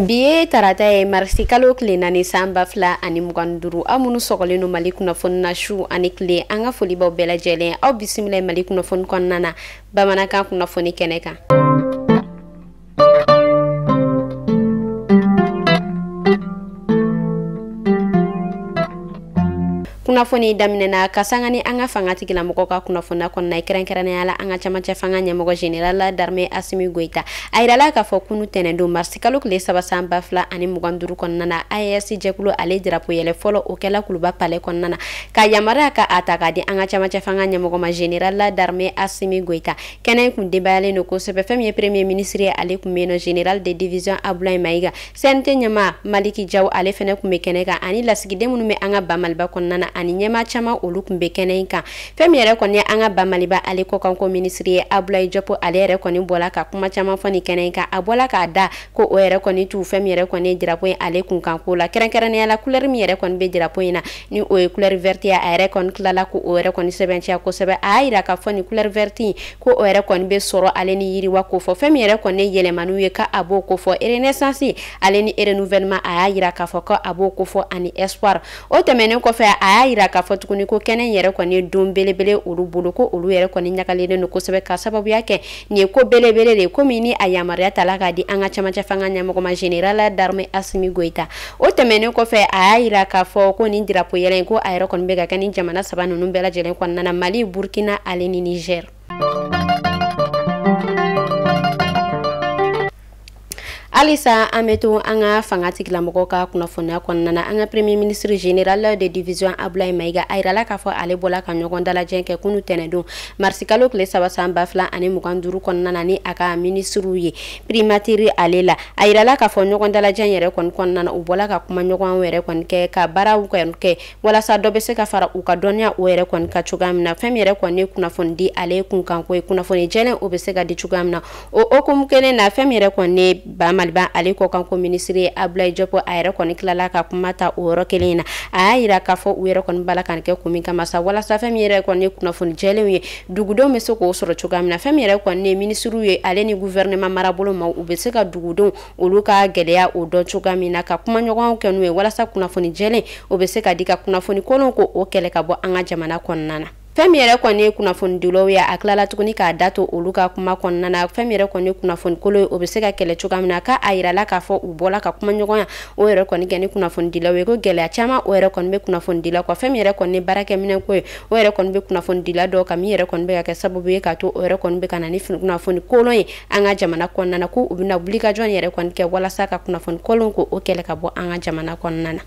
Bi ye tarata ye marisi kalo tile 4 san 2025. Aw minnu sɔgɔlen don Mali kunnafoni na su ani tile, an ka foli b'aw bɛɛ lajɛlen. Aw bisimila Mali kunnafoni kɔnɔna na bamanankan kunnafoni kɛnɛ kan. Kunnafoni daminɛna ka sanga ni an ka fanga tigilamɔgɔw ka kunnafoniya kɔnɔna ye, kɛrɛnkɛrɛnnenya la an ka camancɛ fanga ɲɛmɔgɔ général d'armée Assimi Goïta. A yirala k'a fɔ kunu tɛnɛndon marisi kalo tile 3 san 2025 kɔnɔna na, AES jɛkulu ale drapeau yɛlɛ fɔlɔ o kɛla Kuluba palais kɔnɔna na, ka yamaruya ka a ta k'a di an ka camancɛ fanga ɲɛmɔgɔ ma général d'armée Assimi Goïta. Kɛnɛ in kun denbayalen don kosɛbɛ. Fɛn min ye premier ministre ye, ale kun bɛ yen nɔ, général de division Abdoulaye Maïga, CNT ɲɛmaa Maliki Diaw ale fɛnɛ kun bɛ kɛnɛ kan, ani lasigiden minnu bɛ an ka ba Maliba kɔnɔna na ani ɲɛmaa caman olu kun bɛ kɛnɛ in kan. Fɛn min yɛrɛ kɔni ye an ka ba Maliba ale kɔkanko minisiri ye Abdoulaye Diop, ale yɛrɛ kɔni bɔla ka kuma caman fɔ nin kɛnɛ in kan. A bɔla k'a da ko o yɛrɛ kɔni t'u fɛn min yɛrɛ kɔni ye drapeau in ale kunkan ko la, kɛrɛnkɛrɛnnenya la couleur min yɛrɛ kɔni bɛ drapeau in na ni o ye couleur verte ye, a yɛrɛ kɔni tilala ko o yɛrɛ kɔni sɛbɛntiya kosɛbɛ. A y'a yira k'a fɔ nin couleur verte in ko o yɛrɛ kɔni bɛ sɔrɔ ale ni yiriwa kofɔ. Fɛn min yɛrɛ kɔni ye yɛlɛmaniw ye k'a b'o kofɔ, renaissance ale ni renouvellement, a y'a yira k'a fɔ ko a b'o kofɔ ani espoir. O tɛmɛnen kɔfɛ, a y'a yira k'a fɔ tuguni ko kɛnɛ yɛrɛ kɔni ye don belebele olu bolo, ko olu yɛrɛ kɔni ɲagalen don kosɛbɛ ka sababuya kɛ nin ye ko belebele de ye, komi ni a yamaruya tala k'a di an ka camancɛ fanga ɲɛmɔgɔ ma général d'armée Assimi Goïta. O tɛmɛnen kɔfɛ, a y'a yira k'a fɔ ko nin drapeau yɛlɛ in ko a yɛrɛ kɔni bɛ ka kɛ ni jamana saba ninnu bɛɛ lajɛlen kɔnɔna na, Mali, Burkina ale ni Niger. Halisa an bɛ to an ka fanga tigilamɔgɔw ka kunnafoniya kɔnɔna na. An ka premier ministre général de division Abdoulaye Maïga, a yirala k'a fɔ ale bɔla ka ɲɔgɔn dalajɛ kɛ kunu tɛnɛndon marisi kalo tile 3 san 2025 kɔnɔna na ni a ka ministrew ye primature ale la. A yirala k'a fɔ ɲɔgɔn dalajɛ yɛrɛ kɔni kɔnɔna na, u bɔla ka kuma ɲɔgɔn yɛrɛ kɔni kɛ ka baaraw kɔni kɛ walasa dɔ bɛ se ka fara u ka dɔnniya o yɛrɛ kɔni ka cogoya min na. Fɛn min yɛrɛ kɔni ye kunnafoni di ale kunkanko ye, kunnafoni jɛlen o bɛ se ka di cogoya min na. O hokumu kelen na, fɛn min yɛrɛ kɔni ye ba Maliba ale kɔkanko minisiri Abdoulaye Diop, a yɛrɛ kɔni tilala ka kuma ta o yɔrɔ kelen in na. A y'a yira k'a fɔ u yɛrɛ kɔni b'a la ka nin kɛ kun min kama sa, walasa fɛn min yɛrɛ kɔni ye kunnafoni jɛlenw ye dugudenw bɛ se k'o sɔrɔ cogoya min na. Fɛn min yɛrɛ kɔni ye minisiriw ye ale ni gouvernement marabolo ma, u bɛ se ka dugudenw olu ka gɛlɛya o dɔn cogoya min na, ka kuma ɲɔgɔnw kɛ n'u ye walasa kunnafoni jɛlen o bɛ se ka di, ka kunnafoni kolon ko o kɛlɛ ka bɔ an ka jamana kɔnɔna na. Fɛn min yɛrɛ kɔni ye kunnafonidilaw ye, a tilala tuguni k'a da to olu ka kuma kɔnɔna na. Fɛn min yɛrɛ kɔni ye kunnafoni kolon ye, o bɛ se ka kɛlɛ cogoya min na, k'a yirala k'a fɔ u bɔla ka kuma ɲɔgɔnya o yɛrɛ kɔni kɛ ni kunnafonidilaw ye, ko gɛlɛya caman o yɛrɛ kɔni bɛ kunnafonidila kɔ. Fɛn min yɛrɛ kɔni ye baarakɛminɛn ko ye, o yɛrɛ kɔni bɛ kunnafonidila dɔw kan, min yɛrɛ kɔni bɛ ka kɛ sababu ye k'a to o yɛrɛ kɔni bɛ ka na ni kunnafoni kolon ye an ka jamana kɔnɔna na, ko u bɛna wulikajɔ yɛrɛ kɔni kɛ walasa ka kunnafoni kolon ko o kɛlɛ ka bɔ an ka jamana kɔnɔna na.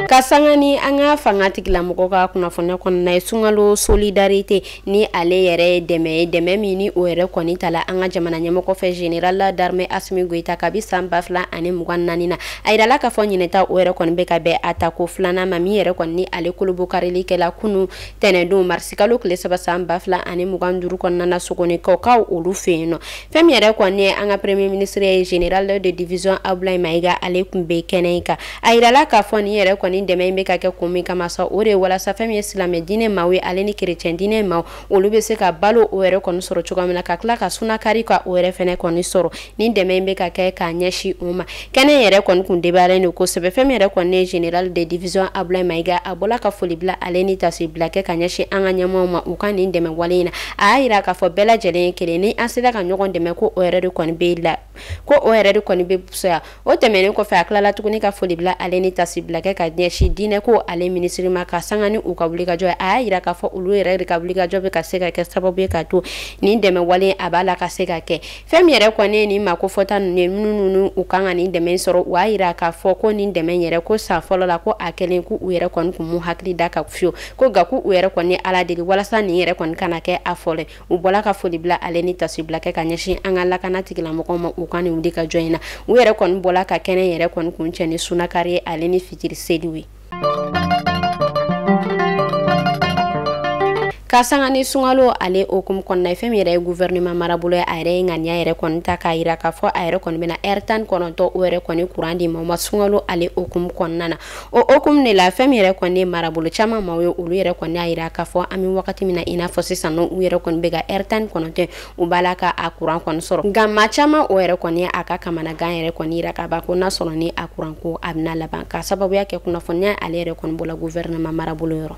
Ka sanga ni an ka fanga tigilamɔgɔw ka kunnafoniya kɔnɔna ye, sunkalo solidarité ni ale yɛrɛ ye dɛmɛ ye, dɛmɛ min ni o yɛrɛ kɔni tala an ka jamana ɲɛmɔgɔ fɛ général d'armée Assimi Goïta kabi san 2024 na. A yirala k'a fɔ ɲinɛta o yɛrɛ kɔni bɛ ka bɛn a tako filanan ma, min yɛrɛ kɔni ni ale kolobokarili kɛla kunu tɛnɛndon marisi kalo tile 3 san 2025 kɔnɔna na Sogonikaw olu fɛ yen nɔ. Fɛn min yɛrɛ kɔni ye an ka premier ministre ye général de division Abdoulaye Maïga, ale kun bɛ kɛnɛ in kan. A yirala k'a fɔ nin yɛrɛ kɔni dɛmɛ in bɛ ka kɛ kun min kama sa, o de ye walasa fɛn min ye silamɛ diinɛ maaw ye ale ni kerecɛn diinɛ maaw olu bɛ se ka balo o yɛrɛ kɔni sɔrɔ cogoya min na, ka tila ka sunakari ka o yɛrɛ fɛnɛ kɔni sɔrɔ. Ni dɛmɛ in bɛ ka kɛ k'a ɲɛsin u ma. Kɛnɛ yɛrɛ kɔni kun debayalen don kosɛbɛ. Fɛn min yɛrɛ kɔni ye général de division Abdoulaye Maïga, a bɔla ka foli bila ale ni tasibila kɛ ka ɲɛsin an ka ɲɛmaaw ma u ka nin dɛmɛ wale in na. A y'a yira k'a fɔ bɛɛ lajɛlen ye kelen, ni an sera ka ɲɔgɔn dɛmɛ ko o yɛrɛ de kɔni bɛ la, ko o yɛrɛ de kɔni bɛ fisaya. O tɛmɛnen kɔfɛ, a tilala tuguni ka foli bila ale ni tasibila kɛ ka ɲɛsin diinɛ ko ale minisiri ma ka sanga ni u ka wulikajɔ ye. A y'a yira k'a fɔ olu yɛrɛ de ka wulikajɔ bɛ ka se ka kɛ sababu ye ka to nin dɛmɛ wale a b'a la ka se ka kɛ. Fɛn min yɛrɛ kɔni ye nin mako fɔta ninnu ye, minnu u kan ka nin dɛmɛ sɔrɔ, u y'a yira k'a fɔ ko nin dɛmɛ yɛrɛ ko san fɔlɔ la ko a kɛlen k'u yɛrɛ kɔni kun m'u hakili da ka fiyewu, ko nka k'u yɛrɛ kɔni ye Ala deli walasa nin yɛrɛ kɔni kana kɛ a fɔlɔ ye. U bɔla ka foli bila ale ni tasibila kɛ ka ɲɛsin an ka lakana tigilamɔgɔw ma u ka nin wulikajɔ in na. U yɛrɛ kɔni bɔla ka kɛnɛ yɛrɛ kɔni kun cɛ ni sunakari ye ale ni fitiri seliw ye. Ka sanga ni sunkalo ale hukumu kɔnɔna, fɛn min yɛrɛ ye gouvernement marabolo ye, a yɛrɛ ye ŋaniya yɛrɛ kɔni ta k'a yira k'a fɔ a yɛrɛ kɔni bɛna heure 19 o yɛrɛ kɔni kuran di maaw ma sunkalo ale hukumu kɔnɔna na. O hukumu de la, fɛn min yɛrɛ kɔni ye marabolo caman maaw ye, olu yɛrɛ kɔni y'a yira k'a fɔ an bɛ wagati min na i n'a fɔ sisan nɔ, u yɛrɛ kɔni bɛ ka heure 19 u b'a la ka a kuran kɔni sɔrɔ. Nka maa caman o yɛrɛ kɔni a ka kamanagan yɛrɛ kɔni yira k'a ban ko n'a sɔrɔ ni a kuran ko a bɛna laban, k'a sababuya kɛ kunnafoniya ale yɛrɛ kɔni bɔla gouvernement marabolo yɔrɔ.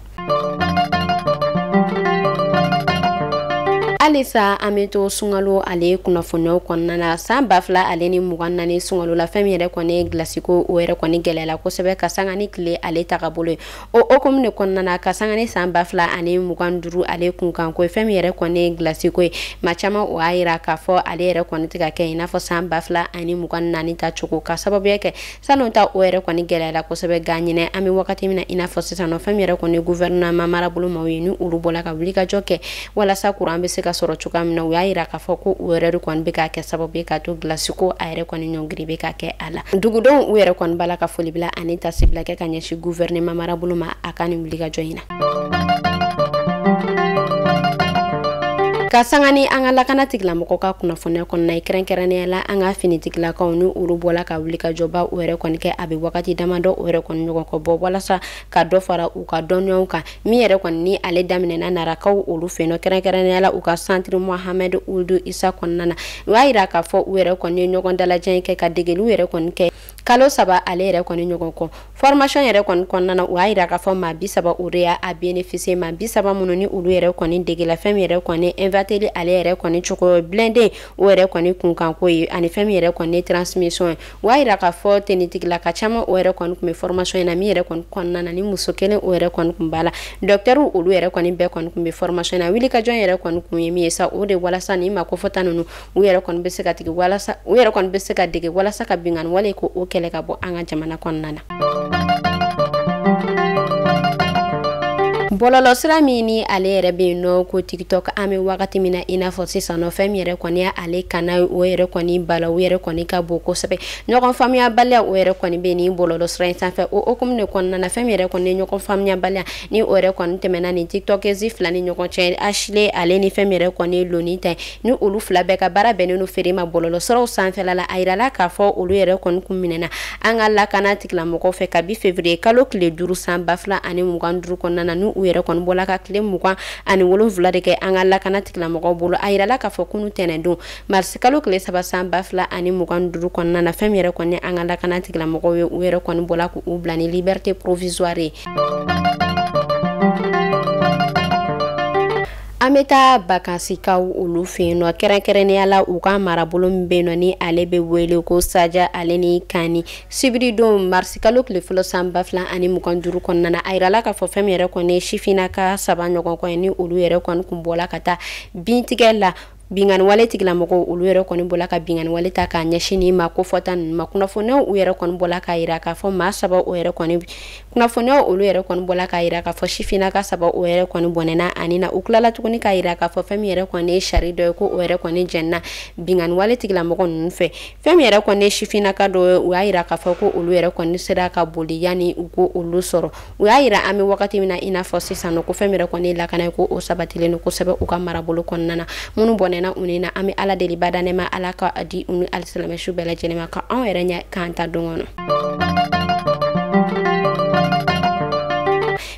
Halisa an bɛ to sunkalo ale kunnafoniyaw kɔnɔna na. San 2024 sunkalo la, fɛn min yɛrɛ kɔni ye gilasiko o yɛrɛ kɔni gɛlɛyala kosɛbɛ ka sanga ni tile ale tagabolo ye. O hukumu de kɔnɔna na, ka sanga ni san 2025 ale kunkanko ye, fɛn min yɛrɛ kɔni ye gilasiko ye, maa caman o y'a yira k'a fɔ ale yɛrɛ kɔni tɛ ka kɛ i n'a fɔ san 2024 ta cogo, ka sababuya kɛ salon ta o yɛrɛ kɔni gɛlɛyala kosɛbɛ. Nka ɲinɛ an bɛ wagati min na i n'a fɔ sisan nɔ, fɛn min yɛrɛ kɔni ye gouvernement marabolo maaw ye, ni olu bɔla ka wulikajɔ kɛ walasa kuran bɛ se ka sɔrɔ cogoya min na, u y'a yira k'a fɔ ko u yɛrɛ de kɔni bɛ ka kɛ sababu ye k'a to gilasiko a yɛrɛ kɔni ɲɔngiri bɛ ka kɛ a la. Dugudenw u yɛrɛ kɔni b'a la ka foli bila ani tasibila kɛ ka ɲɛsin gouvernement marabolo ma a ka nin wulikajɔ in na. Ka sanga ni an ka lakana tigilamɔgɔw ka kunnafoniya kɔnɔna ye, kɛrɛnkɛrɛnnenya la an ka finitigilakaw ni olu bɔla ka wulikajɔba o yɛrɛ kɔni kɛ a bɛ wagati damadɔ o yɛrɛ kɔni ɲɔgɔn kɔ bɔ, walasa ka dɔ fara u ka dɔnniyaw kan, min yɛrɛ kɔni ni ale daminɛna narakaw olu fɛ yen nɔ, kɛrɛnkɛrɛnnenya la u ka centre Mohamed Ould Isa kɔnɔna na. U y'a yira k'a fɔ u yɛrɛ kɔni ye ɲɔgɔn dalajɛ kɛ ka degeliw yɛrɛ kɔni kɛ kalo 3 ale yɛrɛ kɔni ɲɔgɔn kɔ. Formation yɛrɛ kɔni kɔnɔna na, u y'a yira k'a fɔ maa 30 o de y'a bénéficier, maa 30 minnu ni olu yɛrɛ kɔni degela fɛn min yɛrɛ kɔni invateli ale yɛrɛ kɔni cogo blindé o yɛrɛ kɔni kunkanko ye, ani fɛn min yɛrɛ kɔni transmission ye. U y'a yira k'a fɔ tenitigilaka caman o yɛrɛ kɔni tun bɛ formation in na, min yɛrɛ kɔni kɔnɔna na ni muso kelen o yɛrɛ kɔni tun b'a la, docteur olu yɛrɛ kɔni bɛɛ kɔni tun bɛ formation in na. Wulikajɔ yɛrɛ kɔni kun ye min ye sa, o de walasa ni maa kofɔta ninnu u yɛrɛ kɔni bɛ se ka tigi walasa u yɛrɛ kɔni bɛ se ka dege walasa ka binkanni wale ko o kɛlɛ ka bɔ an ka jamana kɔnɔna na. Bɔlɔlɔsira min ni ale yɛrɛ bɛ yen nɔ ko TikTok, an bɛ wagati min na i n'a fɔ sisan nɔ, fɛn min yɛrɛ kɔni y'ale kana o yɛrɛ kɔni bala o yɛrɛ kɔni ka bon kosɛbɛ. Ɲɔgɔn faamuyabaliya o yɛrɛ kɔni bɛ nin bɔlɔlɔsira in sanfɛ. O hukumu de kɔnɔna na, fɛn min yɛrɛ kɔni ye ɲɔgɔn faamuyabaliya ni o yɛrɛ kɔni tɛmɛna nin TikTokɛsi fila ni ɲɔgɔn cɛ, Ashley ale ni fɛn min yɛrɛ kɔni ye Loni ta ye, ni olu fila bɛɛ ka baara bɛnnen don feere ma bɔlɔlɔsiraw sanfɛla la. A yirala k'a fɔ olu yɛrɛ kɔni kun minɛna an ka lakana tigilamɔgɔw fɛ kabi février kalo tile 5 san 2025 kɔnɔna na, ni u yɛrɛ kɔni bɔla ka tile 27 de kɛ an ka lakana tigilamɔgɔw bolo. A yirala k'a fɔ kunu tɛnɛndon marisi kalo tile 3 san 2025 kɔnɔna na, fɛn min yɛrɛ kɔni an ka lakana tigilamɔgɔw ye, u yɛrɛ kɔni bɔla k'u bila ni liberté provisoire ye. An bɛ taa bakansikaw olu fɛ yen nɔ, kɛrɛnkɛrɛnnenya la u ka marabolo min bɛ yen nɔ ni ale bɛ wele ko Saja ale ni Kani, sibiridon marisi kalo tile fɔlɔ san 2025 kɔnɔna na, a yirala k'a fɔ fɛn min yɛrɛ kɔni ye sifinnaka 3 ɲɔgɔn kɔ ye, ni olu yɛrɛ kɔni kun bɔla ka taa bintigɛ la. Binkanni wale tigilamɔgɔw olu yɛrɛ kɔni bɔla ka binkanni wale ta k'a ɲɛsin nin ma kofɔta ninnu ma. Kunnafoniyaw u yɛrɛ kɔni bɔla k'a yira k'a fɔ maa 3 o yɛrɛ kɔni kunnafoniyaw olu yɛrɛ kɔni bɔla k'a yira k'a fɔ sifinnaka 3 o yɛrɛ kɔni bɔnɛna ani na. U tilala tuguni k'a yira k'a fɔ fɛn min yɛrɛ kɔni ye sari dɔ ye, ko o yɛrɛ kɔni jɛnna binkanni wale tigilamɔgɔ ninnu fɛ. Fɛn min yɛrɛ kɔni ye sifinnaka dɔ ye, u y'a yira k'a fɔ ko olu yɛrɛ kɔni sera ka boli yanni u ko olu sɔrɔ. U y'a yira an bɛ wagati min na i n'a fɔ sisan nɔ, ko fɛn min yɛrɛ kɔni ye lakana ye, ko o sabatilen don kosɛbɛ u ka marabolo kɔnɔna na. Minnu bɔnɛna u ni na, an bɛ Ala deli bada nɛɛma Ala ka di u ni alisilamɛ su bɛɛ lajɛlen ma, ka anw yɛrɛ ɲɛ k'an ta don kɔnɔ.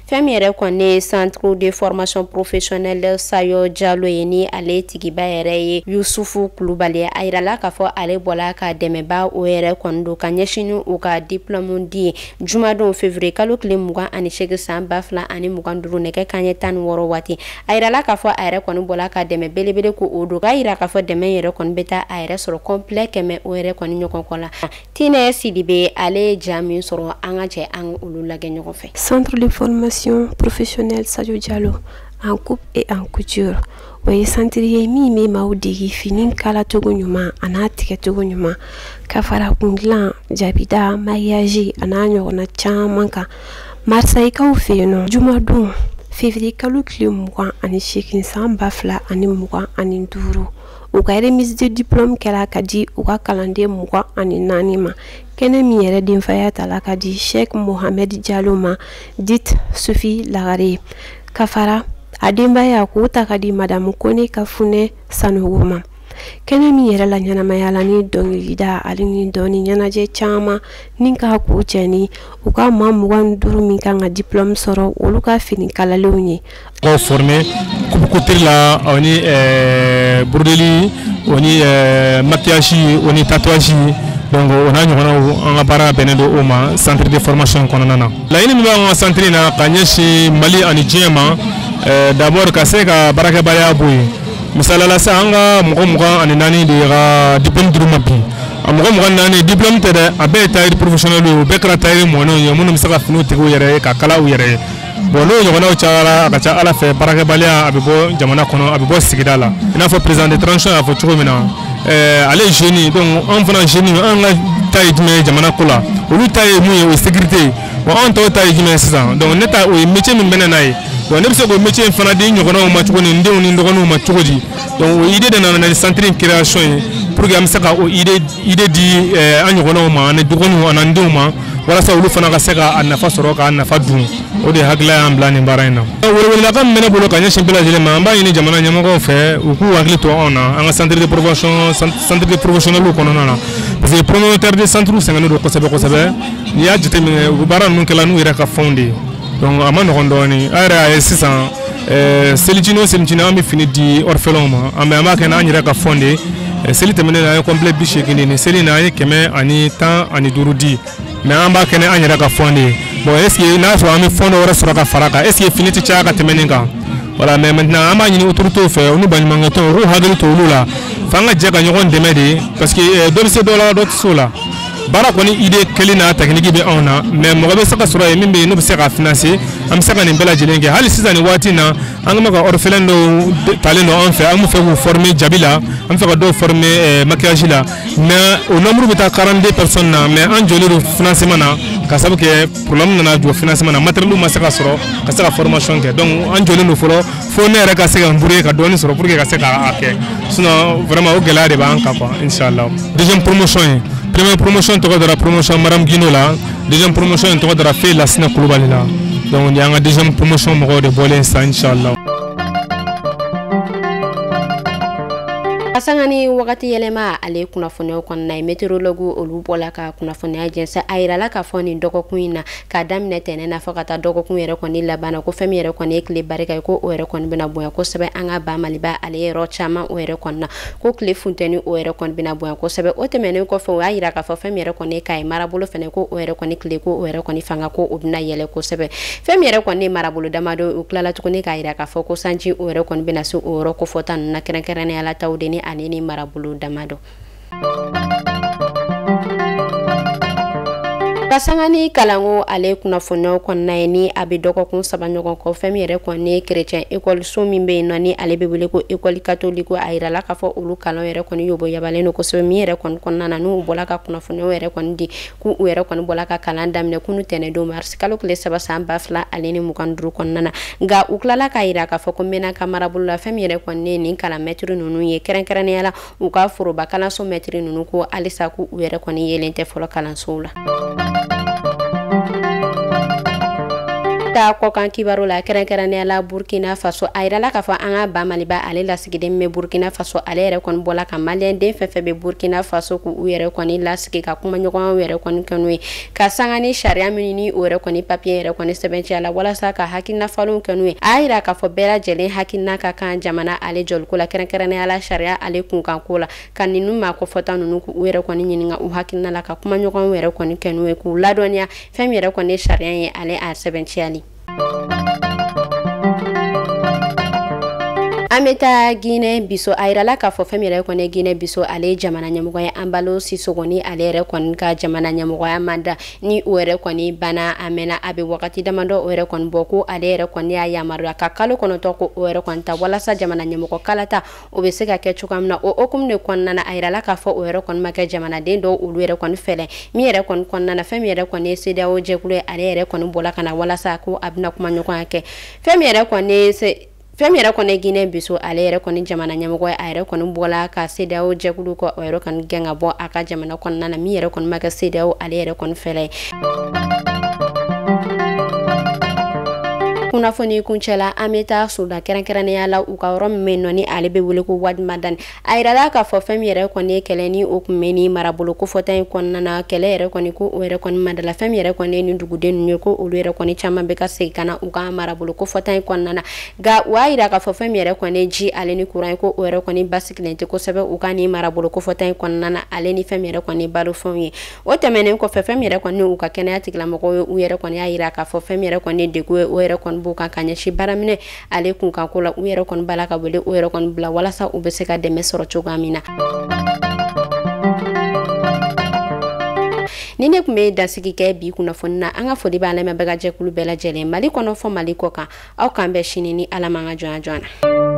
Fɛn min yɛrɛ kɔni ye centre de formation professionnelle Sayo Jalo ye, ni ale tigiba yɛrɛ ye Yusufu Kulubali ye, a yirala k'a fɔ ale bɔla ka dɛmɛba o yɛrɛ kɔni don ka ɲɛsin ni u ka diplôme di ye jumadon février kalo tile 28 san 2025 nɛgɛ kanɲɛ 16 waati. A yirala k'a fɔ a yɛrɛ kɔni bɔla ka dɛmɛ belebele ko o don, k'a yira k'a fɔ dɛmɛ yɛrɛ kɔni bɛ taa a yɛrɛ sɔrɔ complet 100 o yɛrɛ kɔni ɲɔgɔn kɔ la. Tinɛ Sidibe ale ye ja min sɔrɔ, an ka jɛ an olu lajɛ ɲɔgɔn fɛ. Centre de formation professionnelle Sadio Diallo en coupe et en couture, o ye santiri ye min bɛ maaw dege fini kalacogo ɲuman a n'a tigɛcogo ɲuman, ka fara kundilan, jabida, mariage a n'a ɲɔgɔnna caman kan. Marisayikaw fɛ yen nɔ, jumadon février kalo tile 28 san 2025, u ka remise de diplôme kɛra ka di u ka kalanden 24 ma. Kɛnɛ min yɛrɛ denfaya tala ka di Sheikh Mohamed Diallo ma, dit Sophie Lagare, ka fara A denbaya k'o ta ka di Madamu Kone ka Funɛ Sanogo ma. Kɛnɛ min yɛrɛ la ɲɛnamaya la ni dɔnkilida ale ni dɔnni ɲɛnajɛ caman ni k'a k'u cɛ ni u ka maa 25 min kan ka diplôme sɔrɔ, olu ka fini kalalenw ye. Mɔgɔw former coupe couture la, o ni brodeli, o ni maquillage, o ni tatouage. Donc o n'a ɲɔgɔnnaw, an ka baara bɛnnen don o ma centre de formation kɔnɔna na. Laɲini min b'an ka centre in na ka ɲɛsin Mali ani diɲɛ ma, d'abord ka se ka baarakɛbaliya bɔ yen. Misaliyala sisan, an ka mɔgɔ 24 de ka diplôme dir'u ma bi. A mɔgɔ 24, diplôme tɛ dɛ, a bɛɛ ye tailleur professionnel ye. O bɛɛ kɛra tailleur mɔnenw ye minnu bɛ se ka finiw tigɛ u yɛrɛ ye, ka kala u yɛrɛ ye. Bon, n'o ɲɔgɔnnaw cayara, a ka ca Ala fɛ, baarakɛbaliya a bɛ bɔ jamana kɔnɔ, a bɛ bɔ sigida la. I n'a fɔ président de transition y'a fɔ cogo min na, ale ye jeune, donc anw fana jeune, an ka ta ye jumɛn ye jamana ko la? Olu ta ye mun ye? O ye sécurité ye. Bon, anw tɔw ta ye jumɛn ye sisan? Donc ne ta, o ye métier min bɛ ne n'a ye, donc ne bɛ se k'o métier in fana di n ɲɔgɔnnaw ma cogo di, n denw ni n dɔgɔninw ma cogo di? Donc o idée de nana ni centre in création ye, pour que an bɛ se ka o idée di an ɲɔgɔnnaw ma, ani dɔgɔninw ani an denw ma, walasa olu fana ka se ka a nafa sɔrɔ, k'a nafa dun. O de hakilila y'an bila nin baara in na. Weleweledakan min bɛ ne bolo ka ɲɛsin bɛɛ lajɛlen ma, an b'a ɲini jamana ɲɛmɔgɔw fɛ, u k'u hakili to anw na, an ka centre de formation, centre de professionnel kɔnɔna na, parce que promoteur de centre sɛgɛnnen don kosɛbɛ kosɛbɛ. N'i y'a jateminɛ, u bɛ baara ninnu kɛla n'u yɛrɛ ka fɛnw de ye, donc a ma nɔgɔn dɔɔnin. An yɛrɛ y'a ye sisan, selicinin o selicinin, an bɛ fini di orphelins ma, an b'a kɛ n'an yɛrɛ ka fɛnw de ye. Seli tɛmɛnen na, an ye complet 80 di. Nin seli in na, an ye 115 di, mais an b'a kɛ ni an yɛrɛ ka fɛnw de ye. Bon, est ce que n'a sɔrɔ an bɛ fɛn dɔ wɛrɛ sɔrɔ ka fara kan, est ce que fini tɛ caya ka tɛmɛ nin kan? Voilà. Mais maintenant, an b'a ɲini autorités fɛ, u ni baɲumankɛtɔnw, u k'u hakili to olu la, f'an ka jɛ ka ɲɔgɔn dɛmɛ de, parce que dɔ bɛ se dɔ la, dɔ tɛ se o la. Baara kɔni, idée kelen n'a technique bɛ anw na, mais mɔgɔ bɛ se ka sɔrɔ yen min bɛ yen n'o bɛ se k'a financer, an bɛ se ka nin bɛɛ lajɛlen kɛ. Hali sisan nin waati in na, an bɛ ka orphelin dɔw talen don an fɛ, an bɛ fɛ k'u former jabi la, an bɛ fɛ ka dɔw former maquillage la, mais o nombre bɛ taa 42 personnes na. Mais an jɔlen don financement na, ka sababu kɛ problème nana jɔ financement na, matériel ma se ka sɔrɔ ka se ka formation kɛ. Donc an jɔlen don fɔlɔ, fo ne yɛrɛ ka se ka n brouiller ka dɔɔnin sɔrɔ pour que ka se k'a kɛ. Sinon vraiment, o gɛlɛya de b'an kan quoi, inchallah. Deuxième promotion ye, première promotion tɔgɔ dara promotion Madame Guino la, deuxième promotion in tɔgɔ dara Fe Lasina Kulubali la. Donc nin y'an ka deuxième promotion mɔgɔw de bɔlen sisan, inchallah. Ka sanga ni wagati yɛlɛma ale kunnafoniyaw kɔnɔna ye, météorologue olu bɔla ka kunnafoniya jɛnsɛn. A yirala k'a fɔ nin dɔgɔkun in na, k'a daminɛ tɛnɛn na fɔ ka taa dɔgɔkun yɛrɛ kɔni laban na, ko fɛn min yɛrɛ kɔni ye tile barika ye, ko o yɛrɛ kɔni bɛna bonya kosɛbɛ an ka ba Maliba ale yɔrɔ caman o yɛrɛ kɔni na, ko tile funtɛni o yɛrɛ kɔni bɛna bonya kosɛbɛ. O tɛmɛnen kɔfɛ, o y'a yira k'a fɔ fɛn min yɛrɛ kɔni ye Kayi marabolo fɛnɛ, ko o yɛrɛ kɔni tile ko o yɛrɛ kɔni fanga ko o bɛna yɛlɛ kosɛbɛ. Fɛn min yɛrɛ kɔni ye marabolo damadɔ, u tilala tuguni k'a yira k'a fɔ ko sanji o yɛrɛ kɔni bɛna se o yɔrɔ kofɔta ninnu na, kɛrɛnkɛrɛnnenya la Tawudeni ani ni marabolo damadɔ. Ka sanga ni kalanko ale kunnafoniyaw kɔnɔna ye, ni a bɛ dɔgɔkun 3 ɲɔgɔn kɔ, fɛn min yɛrɛ kɔni ye chrétien ekɔliso min bɛ yen nɔ, ni ale bɛ wele ko école catholique, a yirala k'a fɔ olu kalan yɛrɛ kɔni yobo yabalen don kosɛbɛ. Min yɛrɛ kɔni kɔnɔna na, n'u bɔla ka kunnafoniyaw yɛrɛ kɔni di k'u yɛrɛ kɔni bɔla ka kalan daminɛ kunu tɛnɛn don mars kalo tile 3 san 2025 kɔnɔna na. Nka u tilala k'a yira k'a fɔ ko Menaka marabolo la, fɛn min yɛrɛ kɔni ye nin kalan mɛtiri ninnu ye, kɛrɛnkɛrɛnnenya la u ka foroba kalanso mɛtiri ninnu, ko halisa k'u yɛrɛ kɔni yelen tɛ fɔlɔ kalansow la. Ta kɔkan kibaru la, kɛrɛnkɛrɛnnenya la Burkina Faso, a yirala k'a fɔ an ka ba Maliba ale lasigiden min bɛ Burkina Faso, ale yɛrɛ kɔni bɔla ka maliyɛn den fɛn fɛn bɛ Burkina Faso k'u yɛrɛ kɔni lasigi ka kumaɲɔgɔnyaw yɛrɛ kɔni kɛ n'u ye, ka sanga ni sariya min ni o yɛrɛ kɔni papiye yɛrɛ kɔni sɛbɛntiya la, walasa ka hakilina falenw kɛ n'u ye. A y'a yira k'a fɔ bɛɛ lajɛlen hakilina ka kan jamana ale jɔliko la, kɛrɛnkɛrɛnnenya la sariya ale kunkanko la, ka ninnu maa kɔfɔta ninnu k'u yɛrɛ kɔni ɲininka u hakilina la, ka kumaɲɔgɔnyaw yɛrɛ kɔni kɛ n'u ye, k'u ladɔnniya fɛn min yɛrɛ kɔni ye sariya ye ale a sɛbɛntiyali. An bɛ taa Guinée Bissau. A yirala k'a fɔ fɛn min yɛrɛ kɔni ye Guinée Bissau ale ye jamana ɲɛmɔgɔ ye, Embalo Sissoco, ni ale yɛrɛ kɔni ka jamana ɲɛmɔgɔya manda ni o yɛrɛ kɔni banna, a mɛnna, a bɛ wagati damadɔ o yɛrɛ kɔni bɔ, ko ale yɛrɛ kɔni y'a yamaruya ka kalo 9 ko o yɛrɛ kɔni ta walasa jamana ɲɛmɔgɔ kalata o bɛ se ka kɛ cogoya min na. O hukumu de kɔnɔna na, a yirala k'a fɔ o yɛrɛ kɔni ma kɛ jamanaden dɔw olu yɛrɛ kɔni fɛlɛ min yɛrɛ kɔni kɔnɔna na. Fɛn min yɛrɛ kɔni ye CEDEAO jɛkulu ye, ale yɛrɛ kɔni bɔla ka na walasa ko a bɛna kumaɲɔgɔnya kɛ. Fɛn min yɛrɛ kɔni ye fɛn min yɛrɛ kɔni Guinée Bissau ale yɛrɛ kɔni jamana ɲɛmɔgɔ ye, a yɛrɛ kɔni bɔla ka CEDEAO jɛkulu kɔ o yɛrɛ kɔni gɛn ka bɔ a ka jamana kɔnɔna na, min yɛrɛ kɔni ma kɛ CEDEAO ale yɛrɛ kɔni fɛlɛ ye. Kunnafoni kuncɛ la, an bɛ taa Sudan, kɛrɛnkɛrɛnnenya la u ka yɔrɔ min bɛ yen nɔ ni ale bɛ wele ko Wad Madani. A yirala k'a fɔ fɛn min yɛrɛ kɔni ye kɛlɛ ni o tun bɛ ni marabolo kofɔta in kɔnɔna na, kɛlɛ yɛrɛ kɔni ko o yɛrɛ kɔni madala. Fɛn min yɛrɛ kɔni ye nin duguden ninnu ye, ko olu yɛrɛ kɔni caman bɛ ka segin ka na u ka marabolo kofɔta in kɔnɔna na. Nka u y'a yira k'a fɔ fɛn min yɛrɛ kɔni ye ji ale ni kuran ye, ko o yɛrɛ kɔni basigilen tɛ kosɛbɛ u ka nin marabolo kofɔta in kɔnɔna na, ale ni fɛn min yɛrɛ kɔni ye balofɛnw ye. O tɛmɛnen kɔfɛ, fɛn min yɛrɛ kɔni u ka kɛnɛya tigilamɔgɔw ye, u yɛrɛ kɔni y'a yira k'a fɔ fɛn min yɛrɛ kɔni ye degun ye, o yɛrɛ kɔni b'u kan ka ɲɛsin baaraminɛ ale kunkanko la. U yɛrɛ kɔni b'a la ka wele o yɛrɛ kɔni bila walasa u bɛ se ka dɛmɛ sɔrɔ cogoya min na. Ni ne tun bɛ dansigi kɛ bi kunnafoni na, an ka foli b'a lamɛnbaga jɛkulu bɛɛ lajɛlen, Mali kɔnɔ fɔ Mali kɔ kan. Aw k'an bɛn sini ni Ala m'an ka jɔnya jɔn na.